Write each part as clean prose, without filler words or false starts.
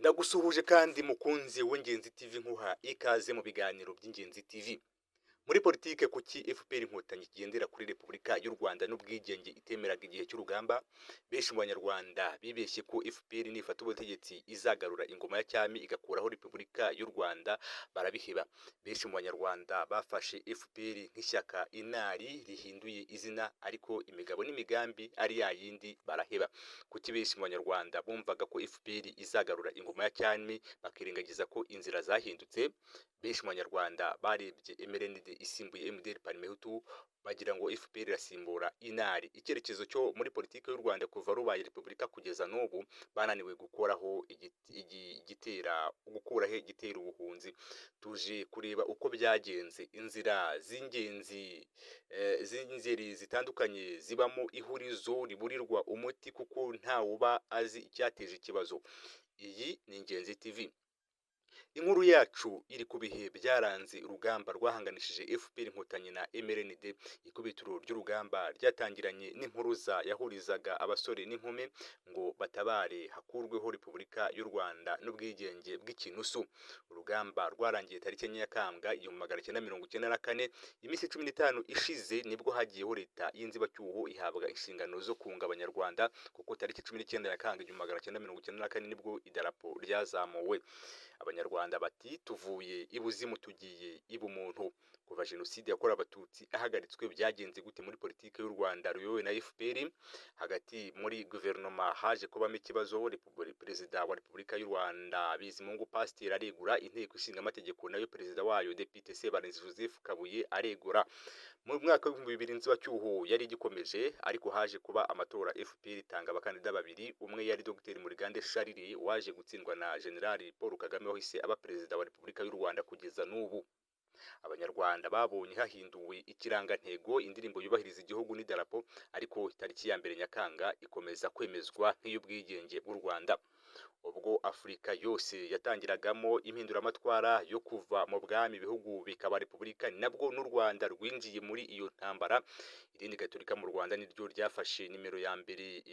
Ndagusuhuje kandi mukunzi w'Ingenzi TV, nkuha ikaze mu biganiro by'Ingenzi TV. Muri politike, kuki FPR Inkotanyi igendera kuri Repubulika y'u Rwanda n'ubwigenge itemeraga igihe cy'urugamba? Benshi mu Banyarwanda bibeshye ko FPR nifata ubutegetsi izagarura ingoma ya cyami, igakuraho Repubulika y'u Rwanda, barabiheba. Benshi mu Banyarwanda bafashe FPR nk'ishyaka inari rihinduye izina ariko imigabo n'imigambi ari ya yindi, baraheba. Kuki benshi mu Banyarwanda bumvaga ko FPR izagarura ingoma ya cyami bakirengagiza ko inzira zahindutse? Benshi mu Banyarwanda barebye MRND isimbuye MDR Parmehutu bagira ngo FPR irasimbura inari. Icyerekezo cyo muri politiki y'u Rwanda kuva rubaye repubulika kugeza n'ubu bananiwe gukoraho igitera, gukuraho igitera ubuhunzi. Tuje kureba uko byagenze, inzira z'ingenzi z'ingeri zitandukanye zibamo ihurizo riburirwa umuti kuko ntawuba azi icyateje ikibazo. Iyi ni Ingenzi TV. Inkuru yacu iri ku bihe byaranze urugamba rwahanganishije FPR Inkotanyi na MRND. Ikubitiro ry'urugamba ryatangiranye n'impuruza yahurizaga abasore n'inkumi ngo batabare hakurweho Repubulika y'u Rwanda n'ubwigenge bw'ikinusu. Urugamba rwarangiye tariki 4 Nyakanga 1994. Iminsi 15 ishize nibwo hagiyeho leta y'inzibacyuho, ihabwa inshingano zo kunga Abanyarwanda, kuko tariki 19 Nyakanga 1994 nibwo idarapo ryazamuwe. Abanyarwanda bati: "Tuvuye ibuzimu tugiye ibumuntu." Kuva Jenoside yakorewe Abatutsi ahagaritswe, byagenze gute muri politiki y'u Rwanda ruyobowe na FPR? Hagati muri guverinoma haje kubamo ikibazo. Perezida wa Repubulika y'u Rwanda Bizimungu Pasiteri aregura, Inteko Ishinga Amategeko nayo perezida wayo Depite Sebarenzi Joseph Kabuye aregura. Mu mwaka w'2000 inzibacyuho yari igikomeje, ariko haje kuba amatora, FPR itanga abakandida babiri. Umwe yari Dr Murigande Charles waje gutsindwa na General Paul Kagame wahise aba Perezida wa Repubulika y'u Rwanda kugeza n'ubu. Abanyarwanda babonye hahinduwe ikirangantego, indirimbo yubahiriza igihugu n'idarapo, ariko tariki ya 1 Nyakanga ikomeza kwemezwa nk'iy'ubwigenge bw'u Rwanda. Ubwo Afurika yose yatangiragamo impinduramatwara yo kuva mu bwami ibihugu bikaba repubulika, nabwo n'u Rwanda rwinjiye muri iyo ntambara. Idini Gatolika mu Rwanda niryo ryafashe nimero ya mbere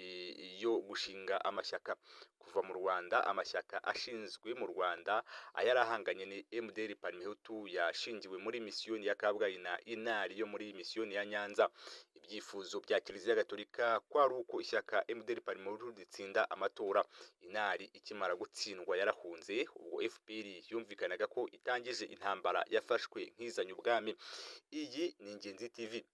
yo gushinga amashyaka. Kuva mu Rwanda amashyaka ashinzwe mu Rwanda, ayarahanganye ni MDR Parmehutu yashingiwe muri misiyoni ya Kabgayi na Inari yo muri misiyoni ya Nyanza. Ibyifuzo bya Kiliziya Gatolika kwari uko ishyaka MDR Parmehutu ritsinda amatora. Inari ikimara gutsindwa yarahunze. Ubwo FPR yumvikanaga ko itangije intambara yafashwe nk'izanye ubwami. Iyi ni Ingenzi TV.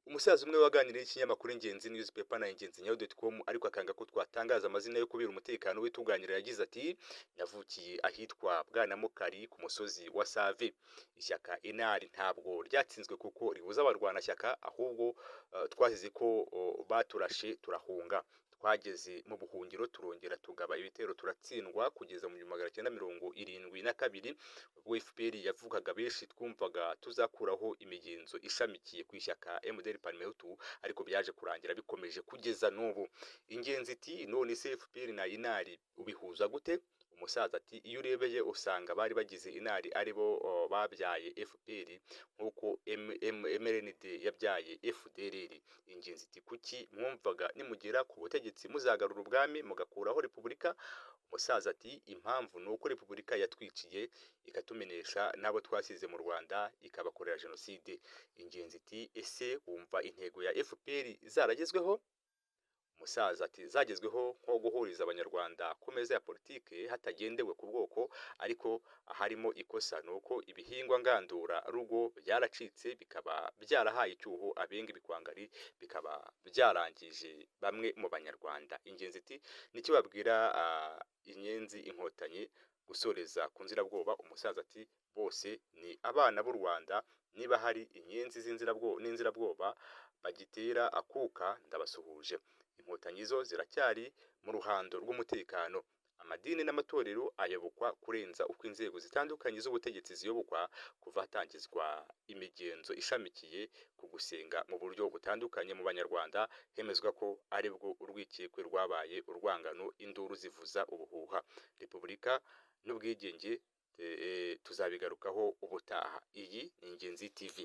Umusaza umwe waganiriye n'ikinyamakuru Ingenzi Newspaper na ingenzinyayo.com, ariko akanga ko twatangaza amazina yo kubera umutekano we, tuganira yagize ati: "Navukiye ahitwa Bwanamukari ku musozi wa Save. Ishyaka Inari ntabwo ryatsinzwe kuko ribuza abarwanashyaka, ahubwo twazize ko baturashe turahunga. Twageze mu buhungiro turongera tugaba ibitero turatsindwa, kugeza mu 1972 ubwo FPR yavugaga, benshi twumvaga tuzakuraho imigenzo ishamikiye ku ishyaka MDR Parmehutu, ariko byaje kurangira bikomeje kugeza n'ubu." Ingenzi iti: "None se FPR na Inari ubihuza gute?" Umusaza ati: "Iyo urebeye usanga bari bagize Inari aribo babyaye FPR nk'uko MRND yabyaye FDLR." Ingenzi iti: "Kuki mwumvaga nimugera ku butegetsi muzagarura ubwami mugakuraho repubulika?" Umusaza ati: "Impamvu ni uko repubulika yatwiciye, ikatumenesha n'abo twasize mu Rwanda, ikabakorera jenoside." Ingenzi iti: "Ese wumva intego ya FPR zaragezweho?" Umusaza ati: "Zagezweho nko guhuriza Abanyarwanda ku meza ya politike hatagendewe ku bwoko, ariko aharimo ikosa ni uko ibihingwa ngandura rugo byaracitse, bikaba byarahaye icyuho abenga ibikwangari, bikaba byarangije bamwe mu Banyarwanda." Ingenzi iti: "Nicyo babwira Inyenzi Inkotanyi gusoreza ku nzirabwoba?" Umusaza ati: "Bose ni abana b'u Rwanda, niba hari inyenzi n'inzirabwoba bagitera akuka ndabasuhuje. Inkotanyi zo ziracyari mu ruhando rw'umutekano. Amadini n'amatorero ayobokwa kurenza uko inzego zitandukanye z'ubutegetsi ziyobokwa. Kuva hatangizwa imigenzo ishamikiye ku gusenga mu buryo butandukanye mu Banyarwanda, hemezwa ko aribwo urwikekwe rwabaye urwangano, induru zivuza ubuhuha. Repubulika n'ubwigenge tuzabigarukaho ubutaha. Iyi ni Ingenzi TV.